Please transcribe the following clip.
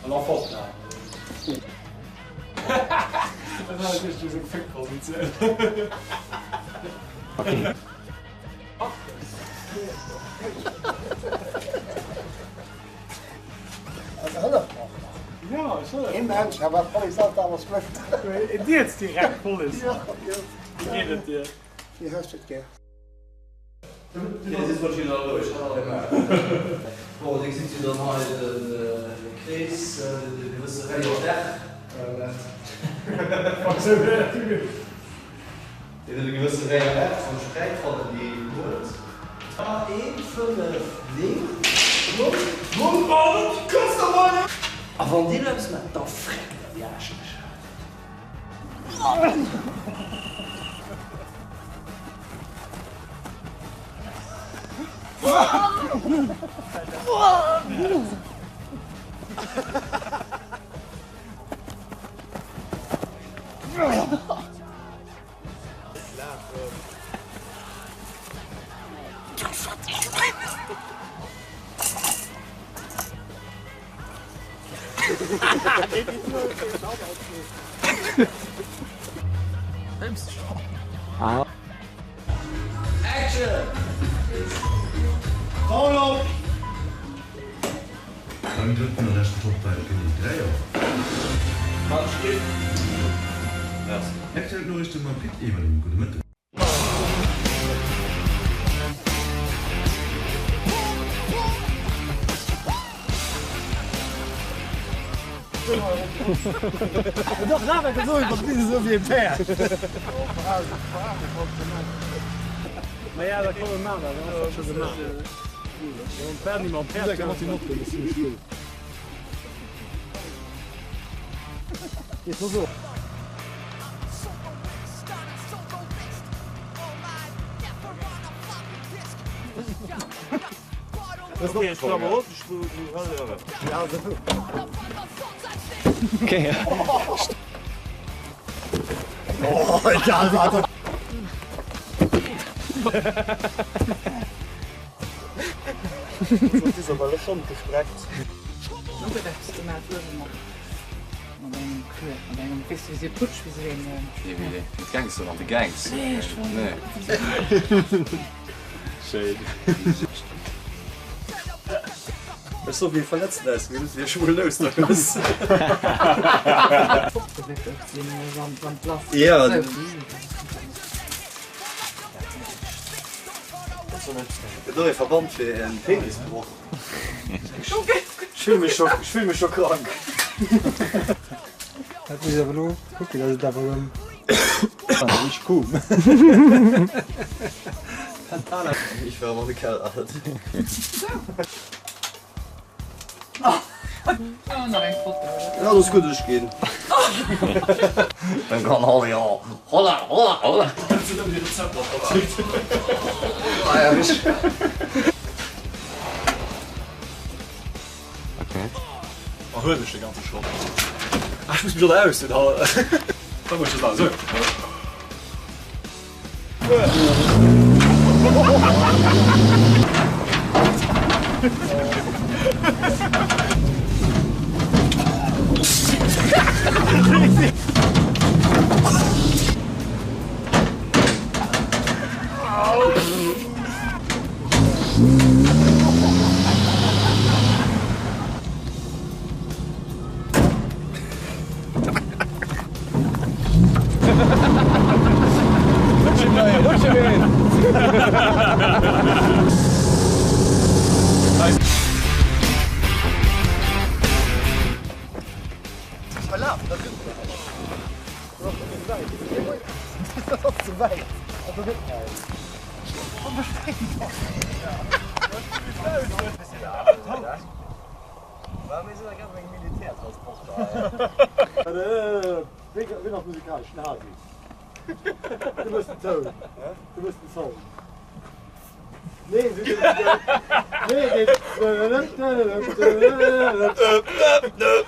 An da fortlafen. Dat war natierlech esou seng Féckpositioun. Also hëlleft mer och nach. Jo, ech hëllef. Ee Mensch, awer d'Police alt alles mécht. Dir huet direkt d'Police. Jo, jo. Wéi geet et dir? Wéi hues du et gär? Bon, Dir gesitt jo dann hei de Krees, de gewësse Rayon R. Deen huet e gewësse Rayon R vum Späitfannen, déi een huet. 1, 5, 9, Bumm, bumm, oh, kënnst der mol net! A wann Dir elo eppes maacht, da freckt der, déi Aarschlächer! Beim drëtten a leschten Toppfeld ginn et 3 Auer. Aktuell Noriichten mam Pit Everling. Gudde Mëtteg. Mat engem Club, mat engem, weess du, wéi se Putsch, wéi se deen. Nee, wéi d'Gangster an de Gangs. Nee, ech war. Nee. Schéin. Ech soe wéi e Verletzten aus, wéi wéi e schwulen Ouschterhues. Opgewéckelt sinn, wann, wann d'lass. Ja. Gëtt och ee Verband fir en Penisbroch? Ech fillen mech scho, ech fillen mech scho krank. Dat muss ech awer elo kucken, dass et awer erëm. Ich komm. Ich war an de Keller. Oh, nach eng Foto, oder? Ja, dat ass gutt, ech ginn. Dann kann Holly och. Holla, holla, holla. Ah ja, richteg. Okay. Oh, huelen ech de ganze Schrott. Ah, ech muss mech och ausdinn. Da muss ech das esou. Wien ass musikalesch? Den Hasi. Du hues den Toun. Du hues den Sound. Nee, du, nee, deen.